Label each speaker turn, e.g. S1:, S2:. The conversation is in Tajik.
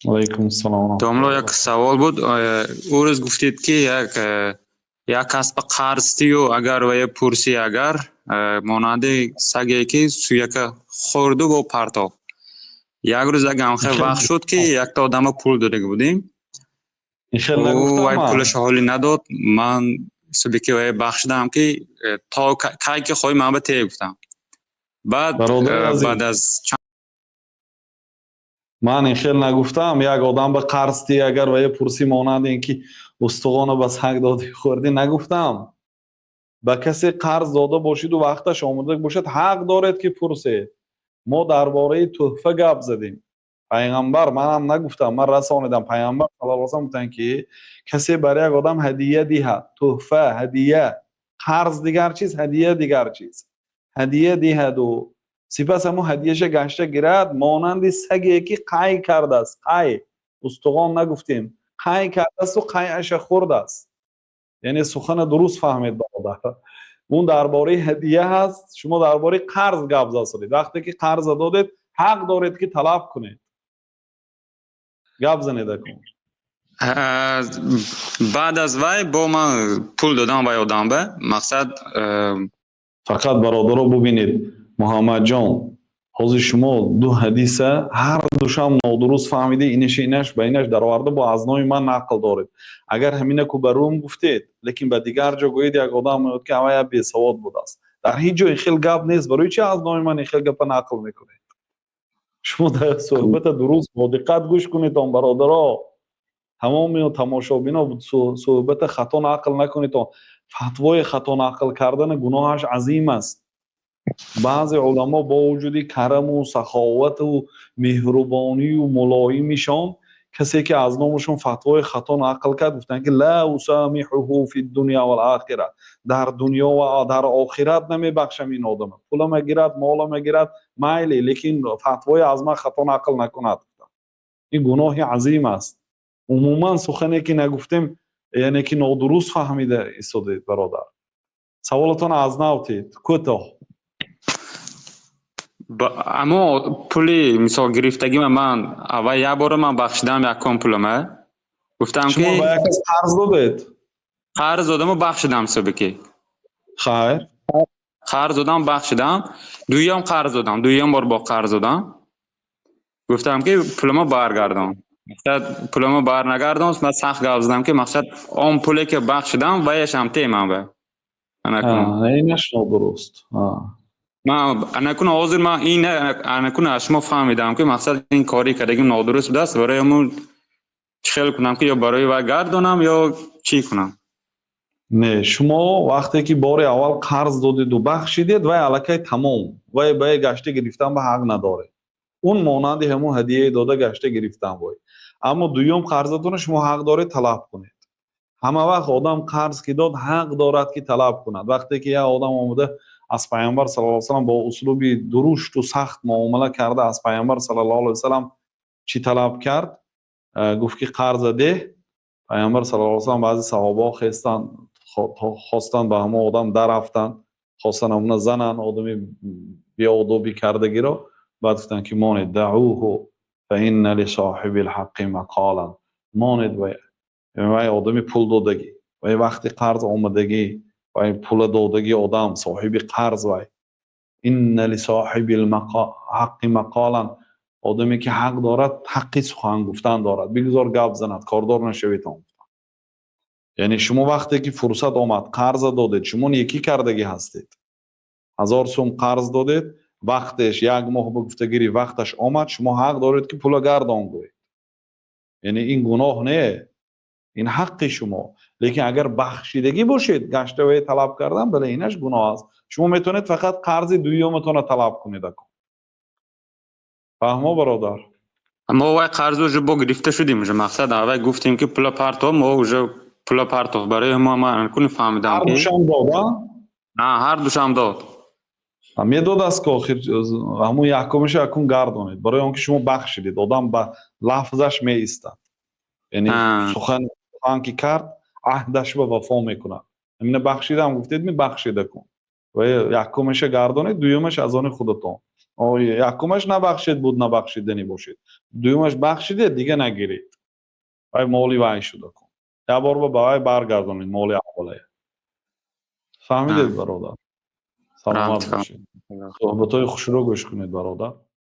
S1: Алайкум ассалом.
S2: Домло, як савол буд. Ӯ рӯз гуфтед, ки як кас ба қарз тию, агар вая пурсӣ, агар монанди саге, ки сӯяка хӯрду бо партофт. Як рӯз як ҳамхел вақт шуд, ки якта одама пул додаги будем.
S1: Ин хел нагуфтам.
S2: Вай
S1: ман.
S2: Пулашо ҳолӣ надод. Ман ҳисоби ки вая бахшидам, ки то кай ки хоҳӣ, ман ба те гуфтам. Баъд
S1: Бародари азиз.
S2: Баъд аз чанд
S1: Ман ин хел нагуфтам. Як одам ба қарз тӣ, агар вая пурсӣ, монанди ин ки устухона ба саг додӣ, хӯрдӣ, нагуфтам. Ба касе қарз дода бошиду вақташ омода бошад, ҳақ доред, ки пурсед. Мо дар бораи тӯҳфа гап задем. Пайғамбар, манам нагуфтам, ман расонидам, Пайғамбар саллаллоҳу алайҳи васаллам гуфтанд, ки касе бар як одам ҳадия диҳад, тӯҳфа, ҳадия, қарз дигар чиз, ҳадия дигар чиз, ҳадия диҳаду сипас ҳамун ҳадияша гашта гирад, монанди саге, ки қай кардааст. Қай, устухон нагуфтем, қай кардасту қайаша хӯрдааст. Яъне сухана дуруст фаҳмед, бародар. Он дар бораи ҳадия ҳаст, шумо дар бораи қарз гап засодед. Вақте ки қарза додед, ҳақ доред, ки талаб кунед. Гап занед акун.
S2: Баъд аз вай бо ман пул додам вай одамба, мақсад
S1: Фақат, бародаро, бубинед, Муҳаммадҷон, ҳозир шумо ду ҳадиса ҳар душам нодуруст фаҳмида, инаша инаш ба инаш дароварда, бо аз номи ман нақл доред. Агар ҳамина ку ба рум гуфтед, лекин ба дигар ҷо гӯед, як одам меояд, ки авая бесавод будааст. Дар ҳеҷ ҷо ин хел гап нест. Барои чи аз номи ман ин хел гапа нақл мекунед? Шумо дар суҳбата дуруст бо диққат гӯш кунедон, бародаро, тамоми тамошобино, суҳбата хато нақл накунедон. Фатвои хато нақл кардани гуноҳаш азим аст. Баъзе уламо бо вуҷуди караму саховату меҳрубонию мулоимишон, касе ки аз номашон фатвои хато нақл кард, гуфтанд, ки ла усамиҳуҳу фи дунё вал охира, дар дунё ва дар охират намебахшам ин одама. Пулама гирад, молама гирад, майли, лекин фатвои аз ман хато нақл накунад. Ин гуноҳи азим аст. Умуман сухане ки нагуфтем, яъне ки нодуруст фаҳмида истодед. Бародар, саволатон аз нав тед, кӯтоҳ.
S2: Аммо пули, мисол, гирифтагима ман аввал як бора ман бахшидам якум пулама. Гуфтам, ки
S1: Шумо ба як кас қарз додед?
S2: Қарз додаму бахшидам, ҳисоби ки.
S1: Хайр.
S2: Қарз додам, бахшидам. Дуюм қарз додам, дуюм бор бо қарз додам. Гуфтам, ки пулама баргардон. Мақсад, пулама барнагардон, ман сахт гап задам, ки мақсад, он пуле ки бахшидам, ваяшам темам ба.
S1: Инаш нодуруст.
S2: Ман анакун ҳозир ман ин анакун аз шумо фаҳмидам, ки мақсад, ин кори кардагим нодуруст будааст. Барои ҳамун чӣ хел кунам, ки ё барои вай гардонам, ё чӣ кунам?
S1: Не, шумо вақте ки бори аввал қарз додеду бахшидед, вай аллакай тамом, вай ба гашта гирифтан ба ҳақ надоред. Он монанди ҳамун ҳадияе дода, гашта гирифтан вой. Аммо дуюм қарзатонро шумо ҳақ доред талаб кунед. Ҳама вақт одам қарз ки дод, ҳақ дорад, ки талаб кунад. Вақте ки як одам омада, аз Пайғамбар саллаллоҳу алайҳи васаллам бо услуби дурушту сахт муомала карда, аз Пайғамбар саллаллоҳу алайҳи васаллам чӣ талаб кард? Гуфт, ки қарза деҳ. Пайғамбар саллаллоҳу алайҳи васаллам, баъзе саҳобаҳо хестанд, хостанд ба ҳамон одам дарафтанд, хостанд ҳамона зананд, одами беодобӣ кардагиро. Баъд гуфтанд, ки монед, даъуҳу фа инна лисоҳиби лҳаққи мақолан, монед, вай одами пул додагӣ, вай вақти қарз омадагӣ, вай пула додагӣ одам, соҳиби қарз вай. Инна лисоҳиби ҳаққи мақолан, одаме ки ҳақ дорад, ҳаққи сухан гуфтан дорад, бигузор гап занад, кордор нашавед он. Яъне шумо вақте ки фурсат омад, қарза додед, шумо некӣ кардагӣ ҳастед. 1000 сум қарз додед, вақтеш як моҳ ба гуфтагири вақташ омад, шумо ҳақ доред, ки пула гардон гӯед. Яъне ин гуноҳ не, ин ҳаққи шумо. Лекин агар бахшидагӣ бошед, гаштавае талаб кардан, бале, инаш гуноҳ аст. Шумо метавонед фақат қарзи дуюматонро талаб кунед акун. Фаҳмо, бародар?
S2: Мо вай қарз уже бо гирифта шудем уже. Мақсад, аввал гуфтем, ки пула партов, мо уже пула партов. Барои мо ман куни фаҳмидам.
S1: Ҳар душам дод, а?
S2: Ҳар душам дод.
S1: Медодааст ки охир ҳамун якумаша акун гардонед, барои он ки шумо бахшидед. Одам ба лафзаш меистад, яъне сухан ки кард, аҳдаш ба вафо мекунад. Ҳамина бахшидам гуфтед, ми бахшида кун ва якумаша гардонед, дуюмаш аз они худатон. Якумаш набахшед буд, набахшиданӣ бошед. Дуюмаш бахшидед, дига нагиред. Вай моли вай шуда кун. Як бор ба вай баргардонед моли аввалая. Фаҳмидед, бародар? Саломат бошед. Суҳбатҳои хушро гӯш кунед, бародар.